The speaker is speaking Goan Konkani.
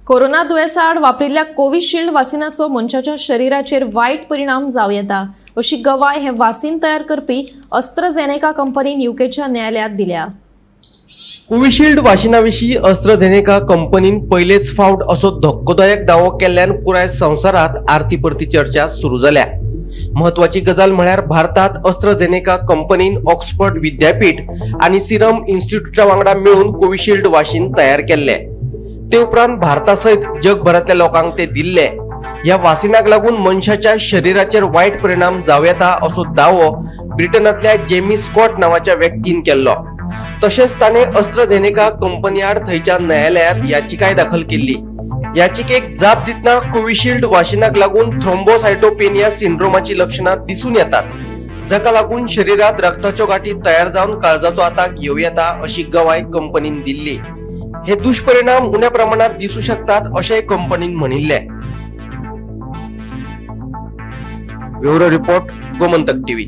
कोरोना दुयेंसा आड वापरिल्ल्या कोविशिल्ड वासिनाचो मनशाच्या शरिराचेर वायट परिणाम जावं येता अशी गवाय हे वासीन तयार करपी अस्त्रझेनेका कंपनीन युकेच्या न्यायालयात दिल्या। कोविशिल्ड वासिना विशीं अस्त्रझेनेका कंपनीन पयलेच फावट असो धक्कोदायक दावो केल्ल्यान पुराय संवसारांत आरती परती चर्चा सुरू जाल्या। महत्वाची गजाल म्हळ्यार भारतात अस्त्रझेनेका कंपनीन ऑक्सफर्ड विद्यापीठ आनी सिरम इन्स्टिट्यूटा वांगडा मेळून कोविशिल्ड वाशीन तयार केल्ले। ते उपरांत भारता सयत जगभरांतल्या लोकांक ते दिल्ले। ह्या वासिनाक लागून मनशाच्या शरिराचेर वायट परिणाम जावं येता असो दावो ब्रिटनांतल्या जेमी स्कॉट नांवाच्या व्यक्तीन केल्लो। तशेंच ताणें अस्त्रझेनेका कंपनी आड थंयच्या न्यायालयांत याचिकाय दाखल केल्ली। याचिकेक जाप दितना कोविशिल्ड वासिनाक लागून थ्रोम्बोसायटोपेनिया सिंड्रोमाची लक्षणां दिसून येतात, जाका लागून शरिरांत रक्ताच्यो गांठी तयार जावन काळजाचो आताक येवं येता अशी गवाय कंपनीन दिल्ली। हे दुष्परिणाम उण्या प्रमाणात दिसू शकतात अशें कंपनीन म्हणिल्लें। Bureau report, Gomantak TV.